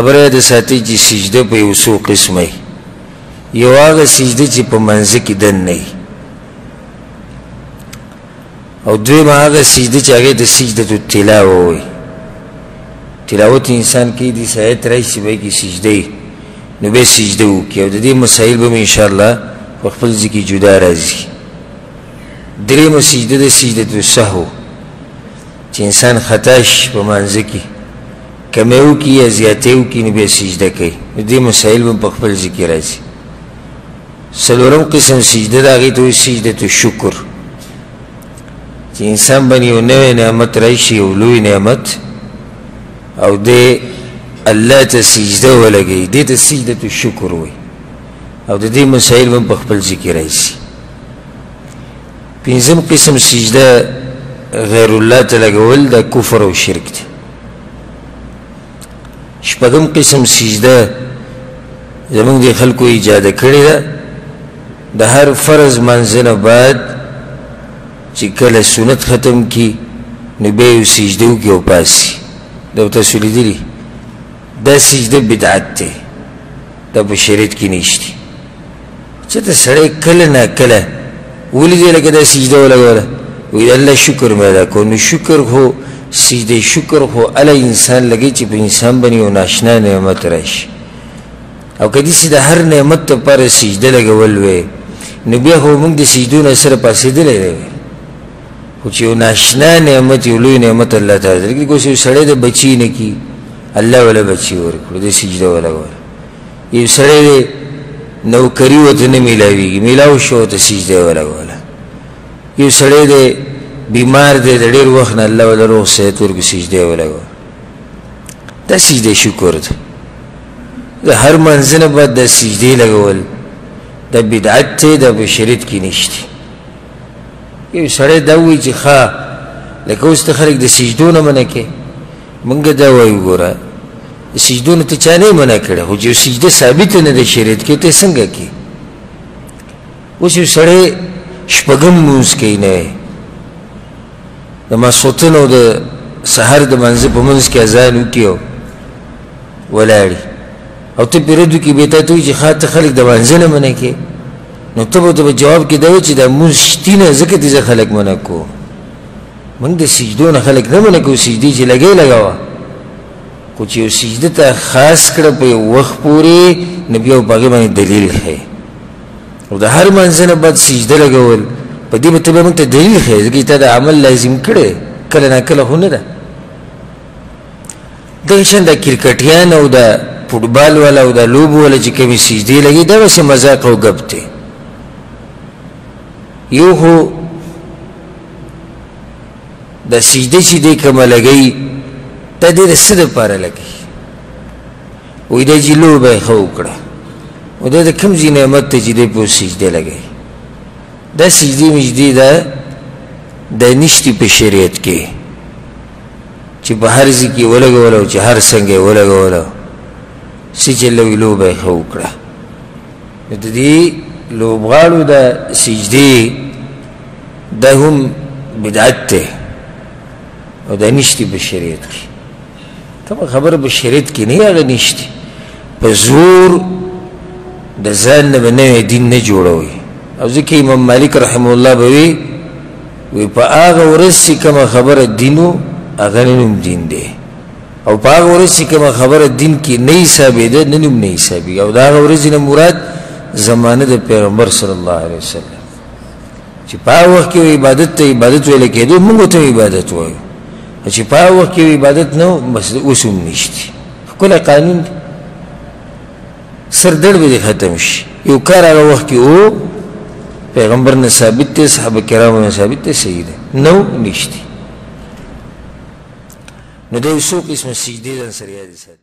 خبره یاده ساتئ چې سجده په یو څو قسمه وي. یو هغه سجده چې په منځ کې دننه وي، او دویمه هغه سجده چې هغې ته سجدة التلاوه وایي. تلاوت انسان کوي، دې آیت راشي چې به کې سجده وي، نو بیا سجده وکړي. او د دې مسایل به هم انشاءالله په خپل ځای کې جدا راځي. درېیمه سجده ده سجدة السهو، چې انسان خطا شي په مانځه کې، کمی وکړي یا زیاتی وکړي، نو بیا سجده کوي. نو دې مسایل به هم په خپل ځای کې راځي. څلورم قسم سجده ده، هغې ته وایي سجدة الشکر، چې انسان باندې یو نوی نعمت راشي، یو لوی نعمت، او دی الله ته سجده ولګوي، دې ته سجدة الشکر وایي. او د دې مسایل به هم په خپل ځای کې راځي. پنځم قسم سجده غیر الله ته لګول، دا کفر او شرک دی. شپږم قسم سجده زمونږ د خلکو ایجاد کړې ده، د هر فرض مانځه نه بعد چې کله سنت ختم کړي نو بیا یو سجده وکړي او پاسي. دا به تاسو لیدلي، دا سجده بدعت دی، دا په شریعت کې نشته. چې ته سړی کله نا کله ولیدې لکه دا سجده ولګوله، وایي د الله شکر مې ادا کړو. نو شکر خو سجده شکر خو هله انسان لګوي چې په انسان باندې یو ناشنا نعمت راشي. او که داسې د هر نعمت لپاره سجده لګول وی، نو بیا خو موږ د سجدو نه سره پاڅېدلی دی. خو چې یو ناشنا نعمت، یو لوی نعمت الله تعالی درکړي، که اوس یو سړی د بچي نه کړي، الله وله بچي ورکړو، د سجده ولګوله. یو سړی دی نوکري ورته نه میلاویږي، میلاو شو ورته سجده یې ولګوله. یو سړی دی بیمار دی د ډېر وخت نه، الله وله روغ صحت ورکړي، سجده یې ولګوله. دا سجده شکر دی. د هر منځ نه بعد د سجدې لګول دا بدعت دی، دا په شریعت کې نشته. یو سړی دا وایي چې ښه لکه اوس ته خلک د سجدو نه منع کوې، موږ دا وایو ګوره د سجدو نه ته چا نه منع کړی، خو چې یو سجده ثابته نه ده شریعت کې، ته څنګه کوې؟ اوس یو سړی شپږم لمونځ کوي، نه د ماسخوتن او د سهار د مانځه په منځ کې اذان وکړي او ولاړي، او ته پرې رد وکړي، بیا تا ته وایي چې ښه ته خلک د مانځه نه منع کوې، نو ته به ورته په جواب کې دا وایي چې دا مونځ شتي نه، ځکه دې زه خلک منع کوم. موږ د سجدو نه خلک نه منع کوو، سجدې چې لګې لګوه، خو چې یو سجده ته خاص کړه په یو وخت پورې، نو بیا په هغې باندې دلیل ښیي. او د هر مانځه نه بعد سجده لګول، په دې به ته بیا موږ ته دلیل ښیې، ځکه چې تا د عمل لازم کړی، کله نا کله خو نه ده. دغه شان د کرکټیان او د فوټبال والا او د لوبو والا چې کومې سجدې لګي، دا بس مذاق او ګپ دی. یو خو د سجده چې دی کومه لګوي، دا دې د څه دپاره لګوي؟ وایي دا چې لوبه یې ښه وکړه، او دا د کوم ځای نعمت دی چې دی په سجده لګوي؟ دا سجدې مجدې ده د نشتي په شریعت کې چې په هر ځای کې ولګوله او چې هر څنګه یې ولګوله، څه چې لوی لوبه یې ښه وکړه. نو د دې لوبغاړو د سجدې دا هم بدعت دی او دا نشتي په شریعت کې. کومه خبره په شریعت کې نه، هغه نشتي. په زور د ځان نه به نوی دین نه جوړوي. او ځکه امام مالک رحمه الله به وي، وي په هغه ورځ چې کومه خبره دین و، هغه نن هم دین دی، او په هغه ورځ چې کومه خبره دین کې نه حسابېده، نن هم نه حسابېږي. او د هغه ورځې نه مراد زمانه د پیغمبر صلی الله علیه وسلم، چې په هغه وخت کې عبادت ته عبادت ویل کېدو، موږ ته عبادت وایو، چې په هغه وخت کې عبادت نه و، بس اوس هم نشته. ښکلی قانون دی، سردړ به دې ختم شي. یو کار هغه وخت کې و، پیغمبر نه ثابت دی، صحابه کرامو نه ثابت دی، صحیح دی، نو نشته. نو دا یو څو قسمه سجدې ځان سره یادې ساتي.